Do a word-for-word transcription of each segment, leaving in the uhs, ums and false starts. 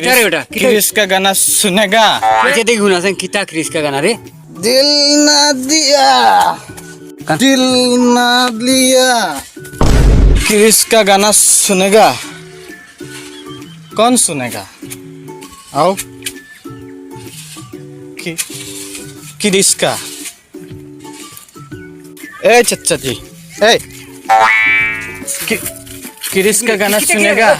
কিতা রে বেটা? কিতা? ক্রিস কা গানা সুনেগা? আচ্ছা, দেখি হুনা চাইন, কিতা ক্রিস কা গানা রে? দিল না দিয়া, দিল না লিয়া। ক্রিস কা গানা সুনেগা? কৌন সুনেগা? আও। কি, ক্রিস কা? ए चाचा जी, ए, कि-, क्रिस का गाना सुनेगा?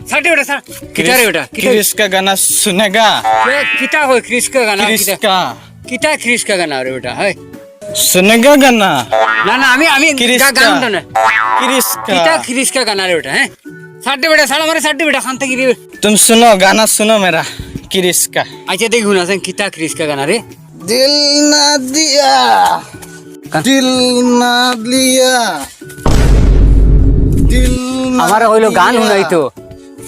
ছাড় দে বেটা, ছাড়। কিতা রে বেটা? কিতা? क्रिस का गाना सुनेगा? এ, কিতা কয় ক্রিস কা গানা? ক্রিস কিতা? কা। কিতা ক্রিস কা গানা রে বেটা? হ্যাঁ। सुनेगा गाना? না, না, আমি, আমি ক্রিস গা-, গান কা। তো না। ক্রিস কা। কিতা ক্রিস কা গানা রে বেটা, হ্যাঁ? ছাড় দে বেটা, ছাড় আমারে, ছাড় দে বেটা, কান থাকি রে। तुम सुनो, गाना सुनो मेरा, क्रिस का। আচ্ছা, দেখি হুনা চাইন, কিতা ক্রিস কা গানা রে? দিল না দিয়া, কান- দিল না লিয়া, দিল না আমারে কইলো গান লিয়া। হুনাইতো।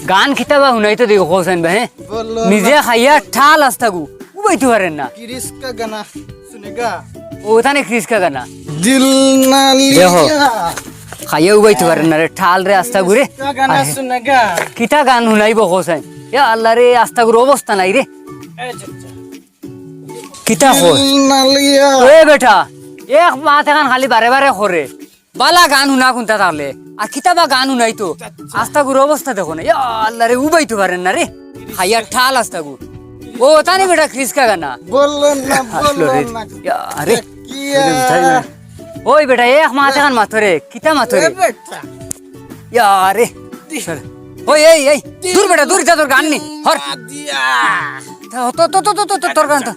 গান কিতা বা হুনাইতো দেখি কও চাইন বা, হ্যাঁ? বলো নিজে না। খাইয়া ঠাল আস্তা গু, উবাইতে পারের না। ক্রিস কা গানা সুনেগা? ও, তানে ক্রিস কা গানা। দিল না দেখো। লিয়া। খাইয়া উবাইতে পারের না রে, ঠাল রে আস্তা গুরে। ক্রিস কা গানা আরে। সুনেগা? কিতা গান হুনাইবো কও চাইন? ইয়া আল্লাহ রে, আস্তা গুর অবস্থা নাই রে। এই যে, যে। কিতা কয়? দিল না লিয়া। ওই বেটা, এক মাত এখান খালি বারে বারে করে। বালা গান হুনা কুনটা তাহলে? আর কিতা বা গান হুনাইতো? আস্তা গুর অবস্থা দেখো না। ইয়া আল্লাহ রে, উবাইতে পারের না রে। খাইয়া ঠাল আস্তা গু। ও, তানে বেটা ক্রিস কা গানা। বললো না, আসলো বললো রে। না। ইয়া, আরে। কিয়া? ওই বেটা, এক মাত এখান মাতো রে। কিতা মাতো রে? এ বেটা। ইয়া রে। সর। ওই, এই, এই। দূর বেটা, দূর, ইটা তোর গান নি। হর। দিয়া। তো, তো, তো, তোর গান তো।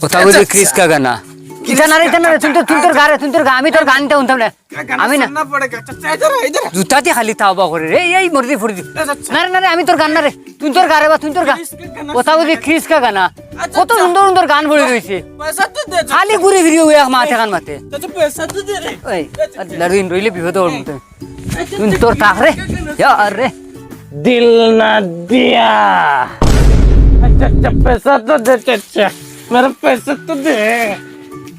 কথা বলি আচ্ছা, ক্রিস কা গানা। ইটা না রে, ইটা না রে, তুই তো, তুই তোর গারে, তুই তোর গা, আমি তোর গান ইটা হুনতাম না। গানা আমি না। সুননা পড়েগা। আচ্ছা, আচ্ছা, ইধার আয়, ইধার আয়। জুতা দি খালি তাওবা করে রে, এই, এই মুর্দি ফুর্দি। আচ্ছা, আচ্ছা। না রে, না রে, আমি তোর গান না রে, তুই তোর গারে বা, তুই তোর গা-, ক্রিস কা গানা কথা বলি সুননা। ক্রিস কা গানা। আচ্ছা, কত আচ্ছা। সুন্দর সুন্দর গান পড়ে রইছে। পয়সা তো দে, খালি আচ্ছা। ঘুরে ফিরে ওই এক মাত এখান মাতে। আচ্ছা, পয়সা তো দে রে। এই, আচ্ছা, আচ্ছা। আল্লাহ রে, রইলে বিপদ হল মতে। আচ্ছা, তুই আচ্ছা, তোর থাক রে। ক্রিস কা গানা ইয়া আরে। দিল না দিয়া। আচ্ছা, আচ্ছা, পয়সা তো দে, আচ্ছা, আচ্ছা। মেরা পয়সা তো দে।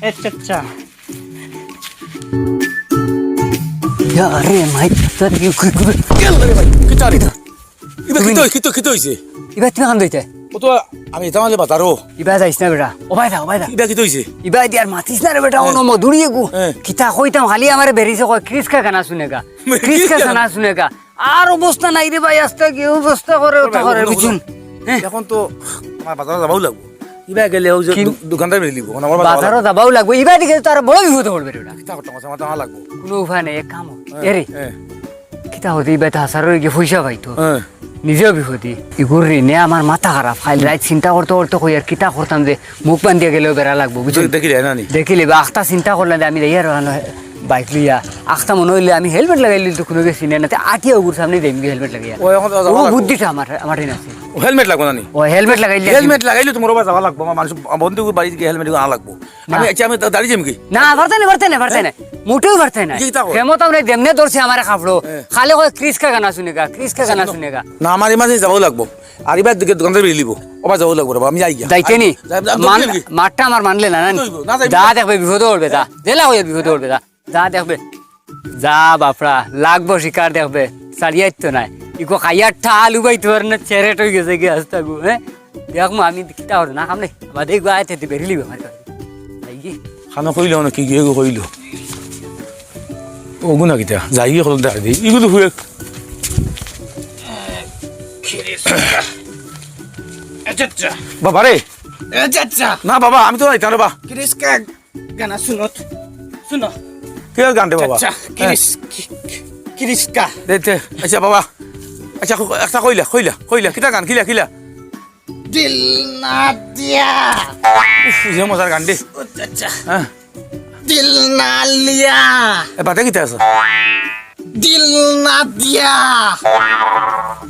আচ্ছা, আচ্ছা। ইয়া রে, মাই, তোর কি, কি, কি, কি রে ভাই? কিতা রে? ইবা তুমি কিতা, কিতা, কিতা অইছে? ইবা তুমি কান দইতে? ও তো আমি ইতা মাঝে বাজারো। ইবা যাইস না বেটা। ও ভাই যা, ও ভাই যা। ইবা কিতা অইছে? ইবা দি আর মাতিস না রে বেটা, হ্যাঁ। অনো মধুরি এগু। হ্যাঁ। কিতা কইতাম, খালি আমারে বেরিছে কয়, "ক্রিস কা গানা সুনেগা। ক্রিস কা গানা সুনেগা।" আর অবস্থা নাই রে ভাই, আস্তা কি অবস্থা করে, ওটা করে, বুঝুন। হ্যাঁ। এখন তো আমার বাজারো যাবাউ লাগবো। ইবা গেলে ওই যে কি? দু-, দোকানদার মিলিব। এখন আমার বাজারো বাজারো যাবাউ লাগবো। ইবা দিকে তো আর বড় বিপদ করবে রে ওটা। কিতা করতাম, আমার তো লাগবো। কোনো উপায় নাই, এক কাম হোক। হ্যাঁ, এরে। হ্যাঁ। কিতা হতে ইবা তো হাসার হয়ে গিয়ে পয়সা পাইতো। হ্যাঁ। নিজেও বিপদে। ইগুর ঋণে আমার মাথা খারাপ। খাইল রাইত চিন্তা করতে করতে কই আর কিতা করতাম যে মুখ বান্ধিয়া গেলেও বেড়া লাগবো, বুঝলি? দেখিলে না নি? দেখিলে বা আখতা চিন্তা করলাম যে আমি যাই আর ওখানে বাইক লইয়া। আখতা মনে হইলে আমি হেলমেট লাগাইলে তো কোনো গেছি না, না, তে আটিয়া ওগুর সামনে যাইমগি হেলমেট লাগাইয়া। ও, এখন তো যাওয়া ও লাগবো। বুদ্ধিটা আমার, আমার ঋণ আছে। ও হেলমেট লাগবো না নি? ও হেলমেট লাগাইলে হেলমেট লাগাইলে তোমার বাবা যাওয়া লাগবো, আমার মানুষ বন্ধু বাড়ি থেকে হেলমেট আনা লাগবো। না। আমি, আচ্ছা, আমি দাঁড়িয়ে যাইমগি? না, পারতে না, পারতে না, পারতে না। মোটেও পারতে না। কি তা কয়? ক্ষমতা আমরা যেমনে ধরছে আমার কাপড়, হ্যাঁ। খালি কয়, "ক্রিস কা গানা সুনেগা, ক্রিস কা গানা সুনেগা।" না, আমার ইমার্জেন্সি যাওয়া লাগবো। আর এবার দিকে দোকানদার বেরিয়ে নিবো। ওবার যাওয়া লাগবো রে বাবা, আমি যাই গিয়া। যাইতে নি? আর যাই, যাই, মান-, যাই। মাঠটা আমার মানলে না, না নি? যাইবো, না, যাইবো। যা দেখবে, বিপদে পড়বে, যা। হ্যাঁ। জেলা হয়ে বিপদে পড়বে, যা। যা দেখবে। যা বাপরা, লাগবো শিকার দেখবে। ছাড়িয়াইতো নাই। ইকো খাইয়ার ঠাল উবাইতে পারে না, চেরেট হয়ে গেছে গিয়া আস্তা গু, হ্যাঁ? দেখমু আমি কিতা করো না, কামলে। বাদে গো আইতে দিবে, রিলিবে আমার কাছে। এই কি? খানো কইলো না, কি গিয়ে গো কইলো? ওগু না কিতা? যাই গিয়ে কল দেখা দিই। ইগু তো হুয়ে। আচ্ছা, আচ্ছা। বাবা রে। আচ্ছা, আচ্ছা। না বাবা, আমি তো যাইতাম রে বা। ক্রিস কা গানা শুনো। শুনো। কি গান রে বাবা? আচ্ছা, হ্যাঁ। ক্রিস, কি, কি, ক্রিস কা। দে, দে। আচ্ছা বাবা। আচ্ছা, ক-, একটা কইলা, কইলা, কইলা। কিতা গান? কিলা, কিলা? দিল না দিয়া। উফ, যে মজার গান রে। আচ্ছা, আচ্ছা। হ্যাঁ। দিল না লিয়া। এ, বাদে কিতা আছে? দিল না দিয়া।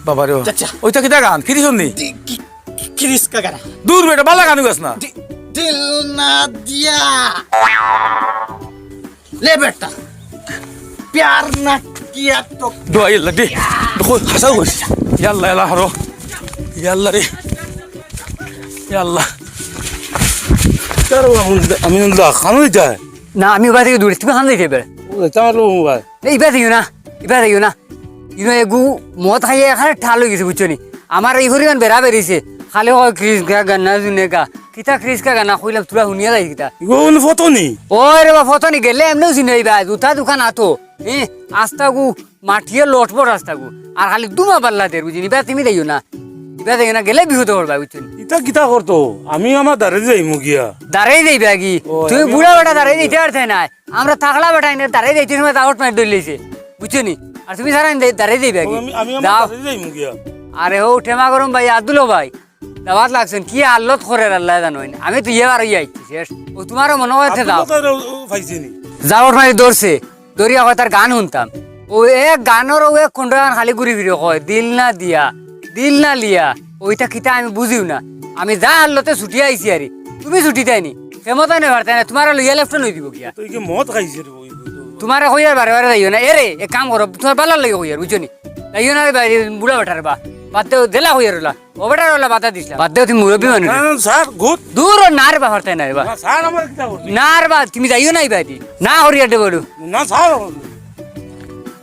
বাবা রে। আচ্ছা। ওইটা কিতা গান? কিরি শুননি? দি-, কি, কি, ক্রিস কা গানা। দূর বেটা, বালা গান গাস না। দি-, দিল না দিয়া। লে বেটা। প্যার না কিয়া তো। দোয়াই আল্লাহ দে। দেখো, হাসাও কইস। ইয়া আল্লাহ, ইয়া আল্লাহ, হরো। ইয়া আল্লাহ রে। ইয়া আল্লাহ। কারো আমি, আমি দা খানো দিতে হয়। না, আমি ওবা থাকি দূরে, তুমি খানো দিতে এবার। ও, তার লো মোবাইল। না, ইবা দিও না, ইবা দিও না। ইনো এগু মদ খাইয়া এখানে ঠাল হয়ে গেছে, বুঝছো নি? আমার ই পরিমাণ বেড়া বেরিছে, খালি কয় কৃষ কা গানা সুনেগা। কিতা কৃষ কা গানা কইলাম, তোরা হুনিয়া যাইছ কিতা? ইগু অনো ফতনি। ওই রে বা, ফতনি গেলে এমনেউ চিনইবা, জুতা দুখান আতো। এ, আস্তাগু মাটিয়ে লটপট আস্তাগু। আর খালি দুমা পাল্লা দের, বুঝছনি? ইবা তুমি যাইও না। ইবা যাইও না, গেলে বিপদে পড়বা, বুঝছনি? ইতা কিতা করতো? আমি আমার দারেদি যাইমু গিয়া। দারেদি যাইবা কি? ও, তুমি আমি বুড়া আমার বেটা দারেদি দারেদি যাইতে পারতে না। আমরা থাকলা বেটা এনে দারেদি যাইতে সময় দাওয়াত মারি ধরলিছে। বুঝছনি? আর তুমি সারা এনে দারেদি যাইবা কি? আমি, আমি আমার যাও। দারেদি যাইমু গিয়া। আরে হো, টেমা গরম ভাই, আব্দুল ভাই। দাওয়াত লাগছইন, কি আল্লত করের আল্লায় জানইন। আমি তো ইয়ে বার অইয়া আইছি শেষ। ও তোমারও মনে হয় যাও। আব্দুল তাইর ও, ও পাইছে নি? দাওয়াত মারি ধরছে। ধরিয়া কয় তার গান হুনতাম। ও এক গানর ও এক খণ্ড গান খালি ঘুরি ফিরি কয়, "দিল না দিয়া, দিল না লিয়া।" ওইটা কিতা আমি বুঝিও না। আমি যা হাল্লতে ছুটি আইছি আরি, তুমি ছুটি দেয়নি। ক্ষমতা নেই পারতে না, তোমার লইয়া লেফট লই দিব গিয়া। তুই কি মদ খাইছে রে? ওই, ওই, ওই। তোমার কইয়ার বারে বারে যাইও না। এরে, এক কাম করো, তোমার বালার লগে কইয়ার, বুঝছো নি? যাইও না রে বাইরে, বুড়া বেটার বা। বাদ দেও, জেলা কইয়ার ওলা। ও বেটার ওলা বাধা দিস না। বাদ দেও, তুমি মুরব্বী মানুষ। না, না, স্যার, গুড। দূর ও না রে বা, হরতায় না রে বা। না, স্যার, আমার কিতা করছি? না রে বা, তুমি যাইও না এই বাড়ি। না, হরিয়ার দে বড়। না, স্যার।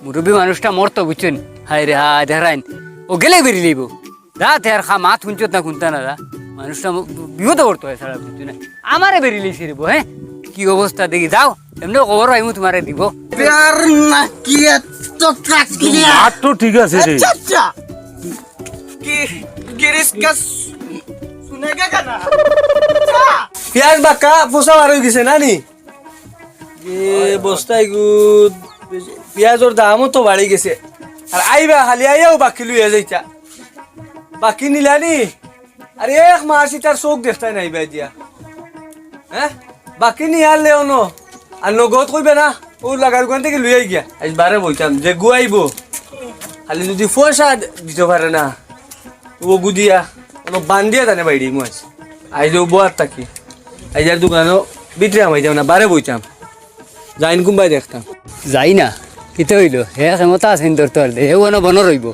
মুরব্বী মানুষটা মরতো, বুঝছো নি? হায় রে হায়, দেখরাইন। ও গেলে বেরি লইব। যা, তে আর খা, মাত হুনছত না, হুনতা না, যা। মানুষটা ম-, বিপদে পড়তো হয়, সারা বুঝছো না। আমারে বেরি লইছে রে বউ, হ্যাঁ? কি অবস্থা দেখি, যাও, এমনে খবর পাইমু তোমারে দিব। प्यार ना किया तो क्या किया? মাত তো ঠিক আছে রে। अच्छा, अच्छा। कि गिरिश का सु-, सुनेगा क्या ना? अच्छा। পিয়াজ বাক্কা পোষা বার হয়ে গেছে না নি? এ বস্তায় গুদ, পিয়াজর দামও তো বাড়ি গেছে। আর আইবা খালি আইয়াও বাকি লইয়া যাইতা। বাকি নিলানি? আর এক মাস ইতার চোখ দেখতায় নাই বাই দিয়া। হ্যাঁ? বাকি নিয়ারলে অনো। আর নগদ কইবে না, ও লাগার ওখান থেকে লইয়াই গিয়া। আজ বারে বইতাম, যে গুয়াইবো। খালি যদি পয়সা দিতে পারে না, ও গুদিয়া, অনো বান্দিয়া জানে বাইরে মু আজ। আইজ ও বোয়ার থাকি। আইজ আর দোকানো ভিতরে হামাইতাম না, বারে বইতাম। যাইন কুনবায় দেখতাম। যাই না, কিতা হইল? হে ক্ষমতা আছে নি ধরতে পারতে? হে ওনো বন রইব।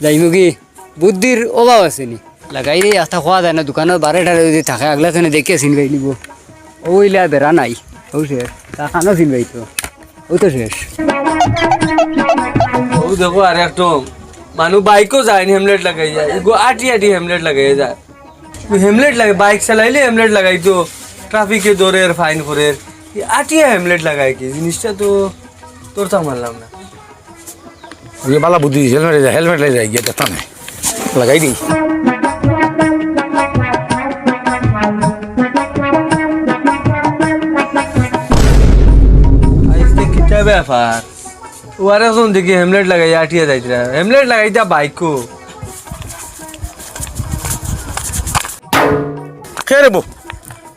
যাইমু কি? বুদ্ধির অভাব আছে নি? লাগাই রে, আস্তা খোয়া যায় না, দোকানো বারে টারে যদি থাকে, আগলা তনে দেখিয়া চিনবাই নিব। ও ইলা বেড়া নাই, ও শেষ। তা খানো চিনবাই তো, ও তো শেষ। ও দেখো, আর একদম মানু বাইকও যায় নি হেমলেট লাগাই যায়, এগো আটি আটি হেমলেট লাগাই যায়। হেমলেট লাগে, বাইক চালাইলে হেমলেট লাগাইতো, ট্রাফিকে ধরের, ফাইন করের। এই আটিয়া হেমলেট লাগায় কি? জিনিসটা তো ধরতাম পারলাম না। ওই যে বালা বুদ্ধি দিছে, হেলমেট, হেলমেট লই যাই, গিয়ে দেখতাম না। লাগাই দিই। আজকে কিতা ব্যাপার? ও আর একজন দেখি হেমলেট লাগাই আটিয়া যাইতরা। হেমলেট লাগাইতা বাইকও। কে রে বউ?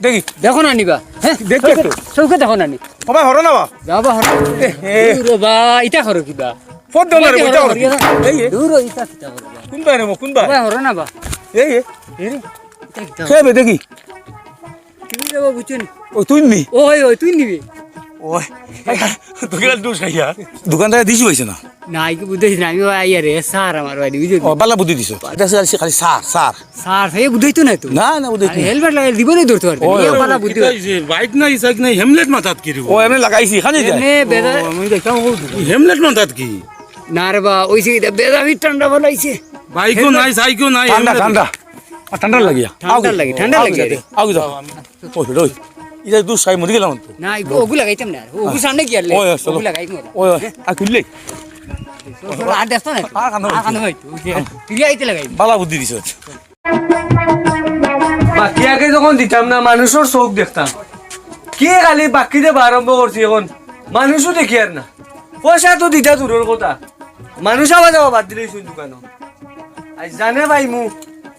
দেখি। দেখো না নিবা, হ্যাঁ? দেখি একটু। চৌকে দেখো না নি? ও ভাই, হরো না বা? যাও বা, হরো। এ, এ। দূর বা, ইটা করো কিবা? ফোন দাও না রে, ওই যে ইটা হরো, করো। হরো, হরো। এই, এ। দূর, ইটা কিতা করো বা? কোন ভাই রে বউ, কোন ভাই? ও ভাই, হরো না বা? এই, এ। এ রে, ইটা কিতা কে করো? বে দেখি? তুমি যাবো বুঝছো নি? ও, তুই নি? ওই, ওই, তুই নিবি? ওই। দোকান দোষ খাইয়া। দোকানদারে দিছি পাইছে না? না, কি বুঝতে না, আমি ওই আইয়া রে, স্যার আমার বাড়ি, বুঝলি? ও, বালা বুদ্ধি দিছো। এটা হচ্ছে খালি স্যার, স্যার। স্যার, হে বুঝাইতো না তো। না, না, বুঝাইতো আরে, না। হেলমেট লাগাই দিব না, ধরতে পারতো। ওই, ওই, ওই। বালা বুদ্ধি। কিতা হইছে? বাইক নাই, সাইক নাই, হেমলেট মাথাত কি দিব? ও, এমনি লাগাইছি, খানি ও, যায়। এমনি বেদা- ও, আমি দেখতাম, ও, হেমলেট মাথাত কি? না রে বা, ওই যে এটা বেদামি ঠান্ডা বানাইছে। বাইকও নাই, সাইকও নাই, ঠান্ডা, হেমলেট। ঠান্ডা। আর ঠান্ডা লাগিয়া। ঠান্ডা আও, লাগে, ঠান্ডা আও, লাগে আও, আরে। আও, যাও। ওই, ওই। ইটা দুষ খাই মরি গেলাম তো। না, ইগু ওগু লাগাইতাম না। ওগু সামনে গিয়া লে। ওই, ওই, চলো। ওগু লাগাইমু। ওই, ওই। হ্যাঁ? আর খুললে? আর দেখতো না। আর কানো আর কানো হইতো। হইতো। ওই যে, ফিরিয়া আইতে লাগাইমু। বালা বুদ্ধি দিছো। বাকি আগে যখন দিতাম না, মানুষর চোখ দেখতাম। কি খালি বাকি দেবা আরম্ভ করছি এখন? মানুষও দেখি আর না। পয়সা তো দিতা দূরর কথা। মানুষ আওয়া যাওয়া বাদ দিলেই শুন দোকানো। আজ জানে ভাই মু,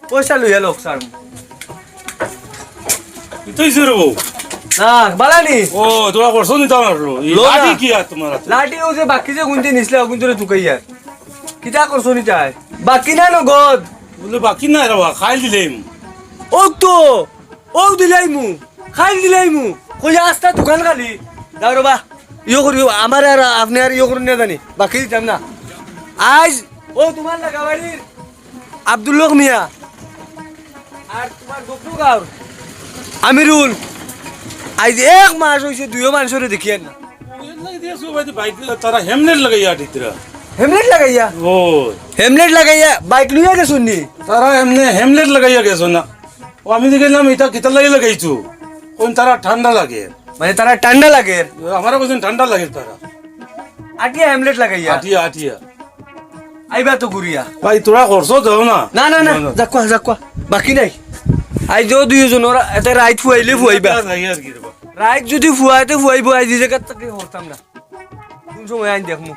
পয়সা লইয়া লোক সার মু। তুই শুরু বউ। না, বালানি। ও, তোরা করছো নি তো আমার লো। এই লো না। লাঠি কি আর তোমার হাতে? লাঠি ও যে বাকি যে গুনতে নিছলা, গুনতে তুকাই আর। কিতা করছো নি তাই? বাকি না নগদ। বলে বাকি না রে বা, খাইল দিলাইমু। ও তো, ও দিলাইমু, খাইল দিলাইমু। কই আস্তা দোকান খালি। দাও রে বা, ইয়ো করিও, আমার আর আপনি আর ইয়ো করুন না জানি। বাকি দিতাম না। আজ ও তোমার লাগাবাড়ির আব্দুল হক মিয়া আর তোমার গপ্পু গাঁওর আমিরুল, আজ এক মাস হইছে দুইও মানুষরে দেখিয়ার না। তারা হেমলেট লাগাইয়া আটিতরা। হেমলেট লাগাইয়া? ও, হেমলেট লাগাইয়া বাইক লইয়া গেছইন নি? তারা এমনে হেমলেট লাগাইয়া গেছইন না। ও, আমি দেখলাম, "ইটা কিতার লাগি লাগাইছো?" কইন, "তারা ঠান্ডা লাগে।" মানে, তারা ঠান্ডা লাগে? আমারে কইছইন, "ঠান্ডা লাগে তারা।" আটিয়া হেমলেট লাগাইয়া? আটিয়া, আটিয়া। আইবা তো ঘুরিয়া। ভাই, তোরা করছো যাও না। না, না, না, না, না। যাক্কা, যাক্কা। বাকি নাই। আইজ দুইজনর এতে রাইত ফুয়াইলে ফুয়াইবা। যাই আর কি রে বা। রাইত যদি ফুয়াইতে ফুয়াইবো, আইজ ই জাগাত থাকি করতাম না। কোন সময় আইন দেখমু।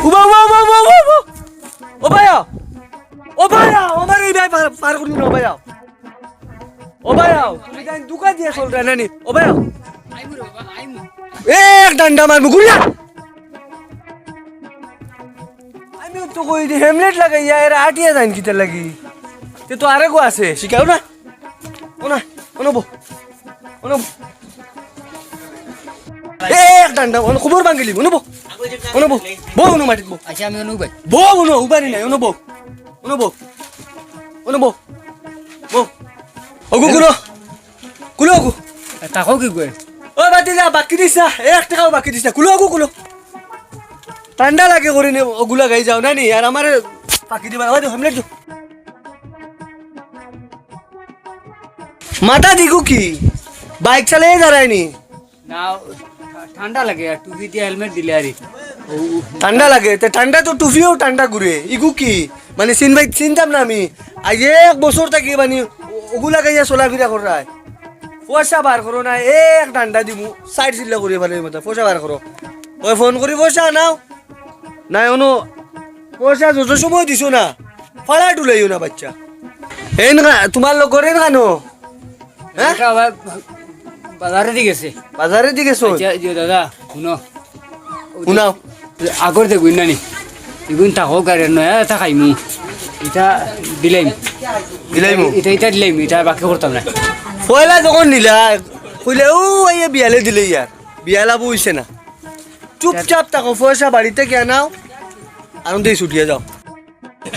উবা, উবা, উবা। ও ভাইয়া, ও ভাইয়া, আমার এই ভাই পার, পার করুন না ভাইয়া। ও ভাইয়া, তুমি তাই দুকা দিয়া চলরে না নি? ও ভাইয়া। এক ডান্ডা মারমু, ঘুরিয়া। আমি তো কই দি হেমলেট লাগাইয়া এরা আটিয়া যাইন কিতার লাগি? তে তো আরেকও আছে, শিখাও না। ও না, অনো বো। অনো বো। এক ডান্ডা, অনো কোমর ভাঙ্গিলি, অনো বো। অনো বো। বো, অনো মাটিত বো। আচ্ছা, আমি অনো উবাই। বো, অনো উবানি নাই, অনো বো। অনো বো। অনো বো। বো। অগু কুলো। কুলো অগু। এ, তাকো কি কয়? ও বাতিজা, বাকি দিস না। এক টেকাও বাকি দিস না। কুলো অগু, কুলো। ঠান্ডা লাগে করি নে, অগু লাগাই যাও না নি? আর আমারে বাকি দিবা, ওই দে, হেমলেট দে। মাথা দিগু কি? বাইক চালাইয়া দাঁড়ায়নি? না, ঠা-, ঠান্ডা লাগে আর টুপি দিয়া হেলমেট দিলে আরি। ও, ও। ঠান্ডা লাগে? তে ঠান্ডা তো টুপিও ঠান্ডা ঘুরে। ইগু কি? মানে চিন ভাই চিনতাম না আমি। আইজ এক বছর থাকি মানে ও-, অগু লাগাইয়া চলাফিরা কররায়। পয়সা বার করো না, এক ডান্ডা দিমু, সাইড চিল্লা করি ফালাই মতো। পয়সা বার করো। ওই ফোন করি পয়সা নাও। নাই, অনো পয়সা যত সময় দিছো না, ফাড়া টুলাইও না, বাচ্চা। এন গা-, তোমার লগর এন গানো? হ্যাঁ? এটা আবার বাজারে দি গেছে। বাজারে দি গেছো? আচ্ছা, যে দাদা, হুনো। হুনাও। আগর যে গুইন নানি, ইগুইন থাকো গাড়ি নয়া এটা খাইমু। এটা দিলাইম। দিলাইমু? এটা, এটা দিলাইম, এটা বাকি করতাম না। পয়লা যখন নিলা, কইলে, "ও, এই বিয়ালে দিলে ইয়ার।" বিয়ালা বইছে না। চুপচাপ থাকো, পয়সা বাড়িতে গিয়া নাও, আনন্দেই ছুটিয়া যাও।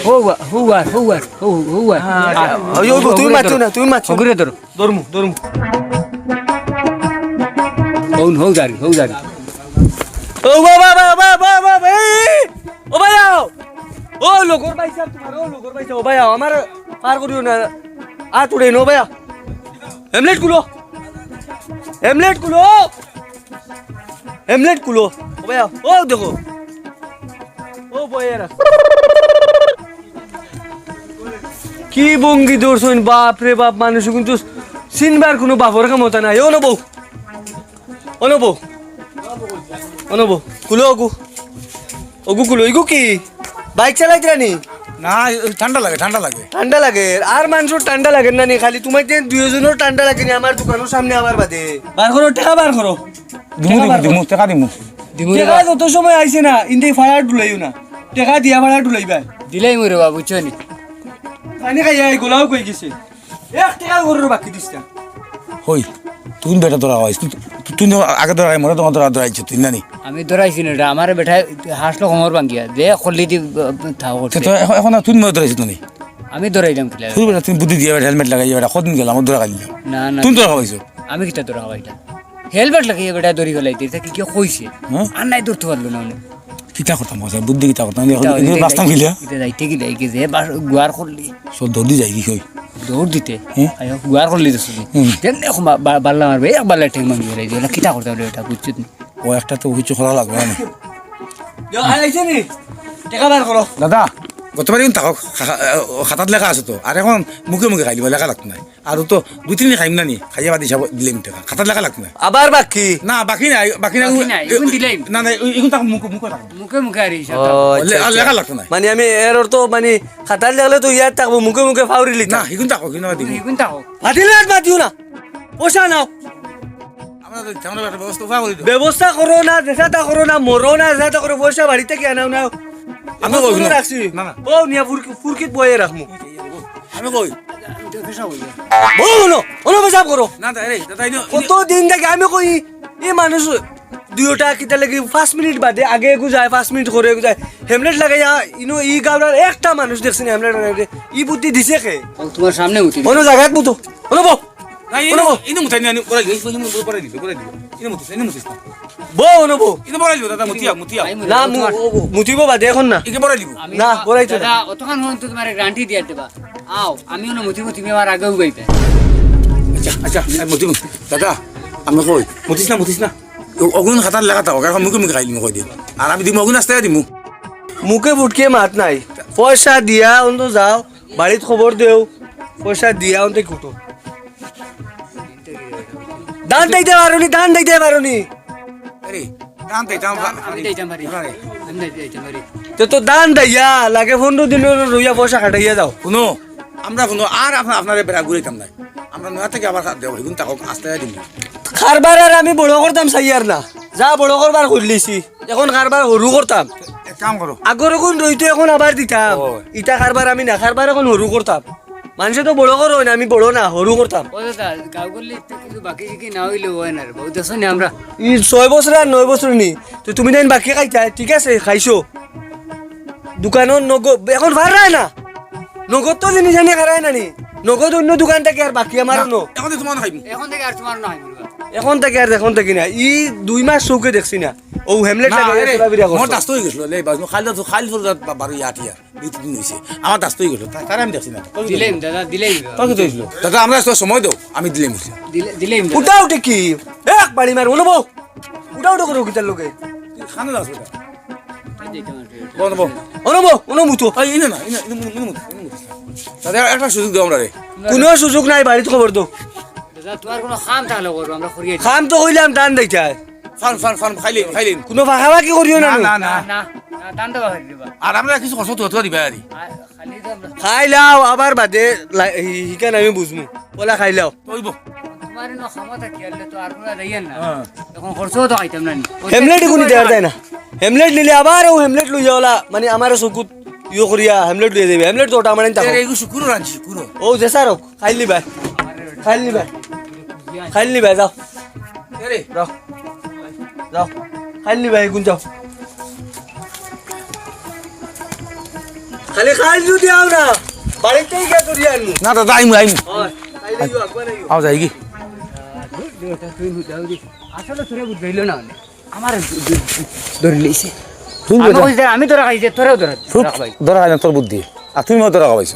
হৌয়ার, হৌয়ার, হৌয়ার, হৌ-, হৌয়ার। হ্যাঁ, আ, ওই, ওই, তুমি মাতো না, তুমি মাতো না। হগুরে ধরো। ধরমু, ধরমু। হৌ, হৌ যারি, হৌ যারি। ও বাবা, বাবা, বাবা, বাবা, এই, ও ভাই আও। ও লগর ভাই সাহেব তোমার, ও লগর ভাই সাহেব, ও ভাই আও, আমার পার করিও না। আ তুড়ে নো ভাই আও। হেমলেট খুলো। হেমলেট খুলো। হেমলেট খুলো। ও ভাই, ও দেখো। ও বয়েরা। কি ভঙ্গি ধরছইন, বাপ রে বাপ, মানুষ কিন্তু চিনবার কোনো বাপর ক্ষমতা নাই। ও নবো। ও নবো। ও নবো। খুলো অগু। অগু খুলো, ইগু কি? বাইক চালাইতরা নি? না, এই ঠান্ডা লাগে, ঠান্ডা লাগে। ঠান্ডা লাগে? আর মানষর ঠান্ডা লাগে না নি? খালি তুমার যে দুইজনর ঠান্ডা লাগে নি আমার দোকানর সামনে আবার বাদে। বার করো, টেকা বার করো। দিমু, টেকা দিমু, বার দিমু, করো। টেকা দিমু। দিমু রে টেকা বা। যত সময় আইছে না, ইনতে ফাড়া ডুলাইও না। টেকা দিয়া ফাড়া ডুলাইবা। দিলাইমু রে বা, বুঝছো নি? পানি খাইয়া এই গোলাও কই গেছে। এক টেকা গরুর বাকি দিস না। হই, তুই বেটা ধরা হইস, তুই, তুই তো আগে ধরা, মরে তোমার ধরা ধরাইছে তুই নানি। আমি ধরাইছি না, এটা আমার বেটায় হাসলো কোমর ভাঙ্গিয়া, যে খল্লি দি, আহ, থাও করছে। তো এখন, এখন আর তুই মরে ধরাইছিস নানি। আমি ধরাইলাম কিলা? তুই বেটা, তুই বুদ্ধি দিয়া বেটা হেলমেট লাগাই বেটা, কদিন গেলাম, আমার ধরা খাইলাম। না, না। তুই ধরা হইছো। আমি কিতা ধরা খাইলাম? হেলমেট লাগাইয়া বেটা ধরি ফেলাইতে, এটা কি কেউ কইছে? হ্যাঁ? আর নাই ধরতে পারলো না উনি। কিতা করতাম, বুদ্ধি কিতা করতাম, কিতা এখন বাঁচতাম কিলা? কিতা যাইতে কিলা, এই যে বাস-, গুয়ার করলি। সব দৌড় দি যাই কি কই? দৌড় দিতে? হ্যাঁ? আইও, গুয়ার করলি তো শুনি। হুম। কেমনে এখন বা-, বা-, বাল্লা মারবে, এক বাল্লা ঠেং ভাঙি বেড়াই দিও, কিতা করতে পারবে এটা, বুঝছো তুমি? ও একটা তো কিছু করা লাগবে না। যাও, আর আইছে নি? টেকা বার করো। দাদা, গতবারই কিন্তু থাকো, খা-, খা-, ও খাতাত লেখা আছে তো। আর এখন মুখে মুখে খাইলি, লেখা লাগতো না। আর তো দুই তিন দিন খাইম না নি, খাইয়া বাদ হিসাব দিলাম টাকা। খাতাত লেখা লাগতো না। আবার বাকি? না, বাকি নাই, বাকি নাই। বাকি নাই, এ, এখন দিলাম। না, না, এ-, এখন তাকো মুখে, মুখে তাকো। মুখে মুখে আর হিসাব ও, আচ্ছা, লে-, আর আচ্ছা। লেখা লাগতো না। মানে আমি এর অর্থ মানে খাতাত লেখলে তো ইয়ার থাকবো, মুখে মুখে ফাউরি লিতা। না, এখন তাকো, এখন দিমু। এখন তাকো। ফাটিলে আর মাতিও না। পয়সা নাও। আমরা তো তেমন একটা ব্যবস্থা উপায় করি তো। ব্যবস্থা করো না, যেটা তা করো না, মরো না, যেটা তা করো, পয়সা বাড়িতে গিয়া নাও, নাও। আমি কই না। রাখছি। না, না। ও, নিয়া ফুরকি-, ফুরকিত বইয়ে রাখমু। আমি কই? বউ হুনো, হুনো পেশাব করো। না, দাদা, এই, দাদা, এই, কত দিন থাকি আমি কই, এই মানুষ দুইটা কিতা লাগি পাঁচ মিনিট বাদে আগে এগু যায়, পাঁচ মিনিট করে এগু যায়। হেমলেট লাগাইয়া, ইনো ই গাঁওর একটা মানুষ দেখছি না হেমলেট লাগাইতে। ই বুদ্ধি দিছে কে? ও, তোমার সামনে উঠি। অন্য জায়গায় মুতো। অন্য বউ। না, এই, অন্য বউ। এই, এই, মুতাই না, এই, করাই দিবি, এই, করাই দিবি, করাই দিবি। ইনো মুতিস না, ইনো মুতিস না। বউ, অনো বউ। ইনো বড়াই দিব, দাদা, মুতিয়া, মুতিয়া। না, মু-, ও, ও, মুতিব বাদে, এখন না। ইকে বড়াই দিব। আমি না, বড়াইতো না। দাদা, অতখান হন তো তোমার গ্যারান্টি দিয়ার দেবা। আও, আমি অনো মুতিব, তুমি আমার আগেউ গাইবে। আচ্ছা, আচ্ছা, আমি মুতিব। দাদা, আমি কই, মুতিস না, মুতিস না। ও-, অগুন খাতার লেখা থাকো, এখন মুখে মুখে খাইলিমু কই দিন। আর আমি দিমু, অগুন আস্তে দিমু। মুখে ফুটকে মাত নাই। পয়সা দিয়া অন্ত যাও, বাড়িত খবর দেও, পয়সা দিয়া অন্তে কুটো। ধান দিতে পারো নি, ধান দিতে পারো নি। আরে, ধান দিতাম পা-, আমি দিতাম পারি। পারি। আমি দিতাম পারি। তে তো ধান দিয়া লাগে পনেরো দিন রইয়া পয়সা খাটাইয়া যাও। হুনো, আমরা হুনো, আর আপনা-, আপনারে বেড়া ঘুরাইতাম না। আমরা নয়া থাকি আবার খা-, দেও, হিগুন তাকক আস্তে দিন। কারবার আর আমি বড় করতাম চাইয়ার না। যা বড় করবার করিলিছি। এখন কারবার হুরু করতাম। এক কাম করো। আগর অগুন রইতো এখন আবার দিতাম। ও। ইতা কারবার আমি না, কারবার এখন হুরু করতাম। মানষে তো বড় করইন, আমি বড় না, হুরু করতাম। ও দাদা, গাঁও গল্লি তো কিছু বাকি কি না অইলে অয় না রে বাবু, দেখছো নি আমরা? ই ছয় বছর আর নয় বছর নি, তো তুমি তাইন বাকি খাইতায়, ঠিক আছে, খাইছো। দোকানো নগদ, এখন পাররায় না, নগদ তো জিনিস আনি খারায় না নি, নগদ অন্য দোকান থাকি আর বাকি আমার না, অন্য। এখন তো তোমার খাইবো। এখন থাকি আর তোমার না খাইবো। এখন থাকি আর, এখন থাকি না, ই দুই মাস চউখে দেখছি না, ও হেমলেট না, লাগাইয়া আরে, চলাফিরা মোর করছে। দাস্ত অই গেছিল, লে, বাস, খাইল তো, খাইল তো, বা-, বারো ইয়াত ইয়াত। দুই তিন দিন অইছে। আমার দাস্ত অই গেল। তা-, তারে আমি দেখছি না। দিলাইম দাদা, দিলাইম দাদা। তোর কিতা অইছিল? দাদা, আমরা তো সময় দেও, আমি দিলাইম অইছে। দিলে-, দিলাইম দাদা। উঠা উঠে কি? এক বাড়ি মার, অনো বউ। উঠা উঠা করো কিতার লগে? তুই খানো যাস বেটা। বল, বল। অনো বউ, অনো মুতো। এই, ইনো না, ইনো, ইনো, ইনো মুতো, ইনো মুতো। দাদা, একটা সুযোগ দেও আমরারে। কুনু সুযোগ নাই, বাড়িত খবর দেও। দাদা, তোমার কুনু কাম থাকলে করো, আমরা করিয়া দিই। কাম তো কইলাম, ধান দিতায়। ফার্ম, ফার্ম, ফার্ম, খাইলিন, খাইলিন। কুনু ফাঁকাফাঁকি করিও না না, নি। না, না। না, না, ধান তো বাকি দিবা। আর আমরা কিছু কষ্ট তো, তো দিবা আরি। আর খালি তো আমরা খাইলাও, আবার বাদে লা-, হি-, হিখান আমি বুঝমু। ওলা খাইলাও। অইবো। তোমার ইনো ক্ষমতা কি আনলে তো আর কুনু যাইয়ের না। হ্যাঁ। এখন খরচও তো খাইতাম না নি। হেমলেট ইগুনি দেওয়ার যায় না। হেমলেট নিলে আবার ও হেমলেট লইয়া ওলা, মানে আমার চকুত ইয়ে করিয়া হেমলেট লইয়া যাইবে। হেমলেট তো ওটা আমার আনতে এরে, হবে। এগু শুকুরও রাঁধছি, শুকুরও। ও যে স্যার হোক। খাইলি ভাই, খাইলি ভাই, খাইলি ভাই, যাও। এরে। যাও, যাও, খাইলি ভাই, গুন যাও। খালি খাইল যদি আও না, বাড়িতেই গিয়া করি আনমু। না দাদা, আইমু, আইমু। হয়, খাইলে ইউ, একবার আইও। আও যাই কি? আসলে তোরে বুঝাইলো না, মানে। আমার ধ-, ধ-, ধ-, ধরি লইছে। তুই আমি বুঝা। কইছি, আমি ধরা খাইছি, তোরেও ধরা, খুব ধরা খাবাই। ধরা খাই না তোর বুদ্ধি। আর তুই মনে ধরা খাবাইছ।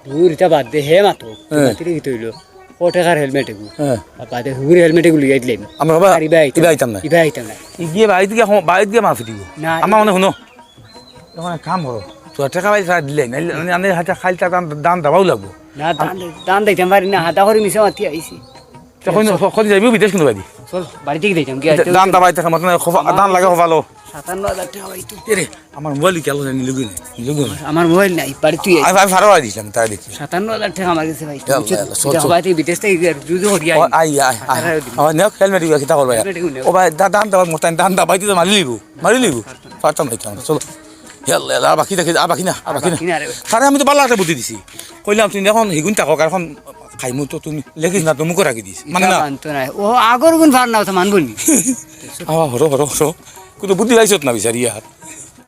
দূর, ইটা বাদ দে, হে মাতো। হ্যাঁ। তুই কি তৈল? কটেকার হেলমেট এগু। হ্যাঁ। আর বাদে হুগুর হেলমেট এগু লইয়া দিলাম। আমরা বাবা, আর ইবা আইতাম ইবা আইতাম না। ইবা আইতাম না। ইগিয়ে বাইত গিয়া হো-, বাইত গিয়া মাফি দিব। না, আমার ইবা মনে হুনো। এখন এক কাম করো। তো টেকা পাইলে তারা দিলে, নাইলে মানে আমি হাতে খাইল তার দাম, দাম দাবাও লাগবো। না, দাম, দাম দিতাম পারি না, হাতা করে মিশা মাতি আইছি। তখন, তখন যাইবি বিদেশ কিন্তু বাড়ি। চল, বাড়িতে গিয়ে দিতাম, গিয়ে আইতে দাম হইতো। দাবাই টাকা মতন খোফা, দাম লাগে খোফালো। সাতান্ন হাজার টাকা পাইতো। এ রে, আমার মোবাইল কি আলো জানি, নিলুগি নাই, নিলুগি নাই। আমার মোবাইল নাই, বাড়িতে তুই আমি, আইস। আমি ফারো আই দিছিলাম, তাই দেখছি। সাতান্ন হাজার টাকা আমার কাছে পাইতো, ইয়াল্লা, বুঝছো? ইয়াল্লা, চল, এটা চল। হবাই থেকে বিদেশ থেকে গিয়ে আর যুদ্ধ করি আই। ও, আই, আই, আই। আর আর দিন। আমার নেও, হেলমেট ইবা কিতা করবা? হেলমেট ইগু নেও। ও ভাই, দা-, দাম দাবাই মোর তাই, দাম দাবাই দিতে মারি লিবো, মারি লিবো। পারতাম না, পারতাম না, চলো। ইয়াল্লা, ইয়াল্লা, আর বাকি দেখে, আর বাকি না, আর বাকি না। বাকি না রে। তারে আমি তো ভালা একটা বুদ্ধি দিছি। কইলাম, "তুই এখন হিগুন থাকো, আর এখন খাইমু তো তুমি লেখিস না, তো মুখো রাখি দিস।" মানে না। মানতো না। ও আগর গুণ ফার না, তো মানবো নি? আ, হরো, হরো, হরো। কুনু বুদ্ধি পাইছত না বিচারি আর।